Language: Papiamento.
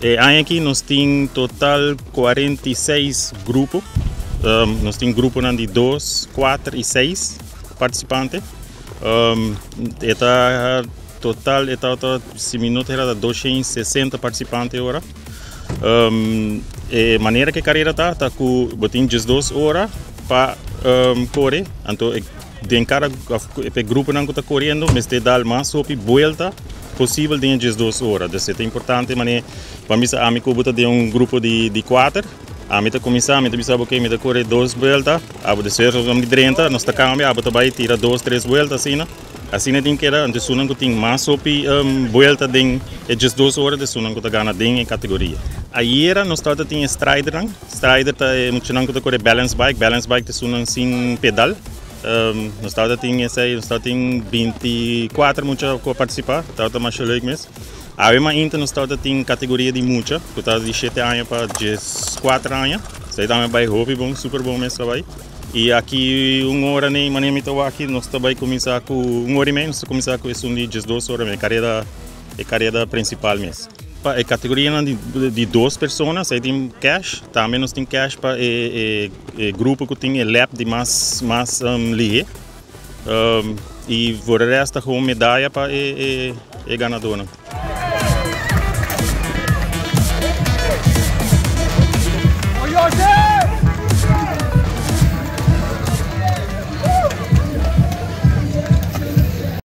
E aña aki nos tin total 46 grupo. Nos tin gruponan di 2, 4 y 6 participante. E ta total e ta si mi no ta erra 260 participante ora. E manera cu e carera ta, ta cu bo tin 12 ora pa core. Anto den cada e gruponan cu ta coriendo mester dal mas hopi buelta posibel den e 12 ora. Dus e ta importante mane pa bisa ami cu bo ta den un grupo di 4. Ami ta cuminsa, mi ta bisa bo ok, mi ta core 2 buelta. Abo despues nos di 30, nos ta cambia, abo ta bay tira 2, 3 buelta asina. Asina tin keda, anto esunnan cu tin mas hopi buelta den e 12 ora, esunnan cu ta gana den e categoria. Ayera nos tabata tin e stridernan. Strider ta e muchanan cu ta core balance bike. Balance bike ta esunnan sin pedal. Nos tabata tin esey, nos tabata tin 24 mucha cu a participa. Tabata masha leuk mes. Awe mainta nos tabata tin categoria di mucha, cu tabata di 7 aña pa 14 aña. Esey tambe bay hopi bon, super bon mes ta bay. Y aki un ora ni manera mi ta wak aki, nos ta bay cuminsa cu un ora y medio, nos ta cuminsa cu esun di 12 ora mes, e careda principal mes. Pa e categorianan di 2 persona, esey tin cash, tambe nos tin cash pa e grupo cu tin e lap di mas lihe. Y voor de rest ta gewoon medaya pa e ganadornan. Oye, oye!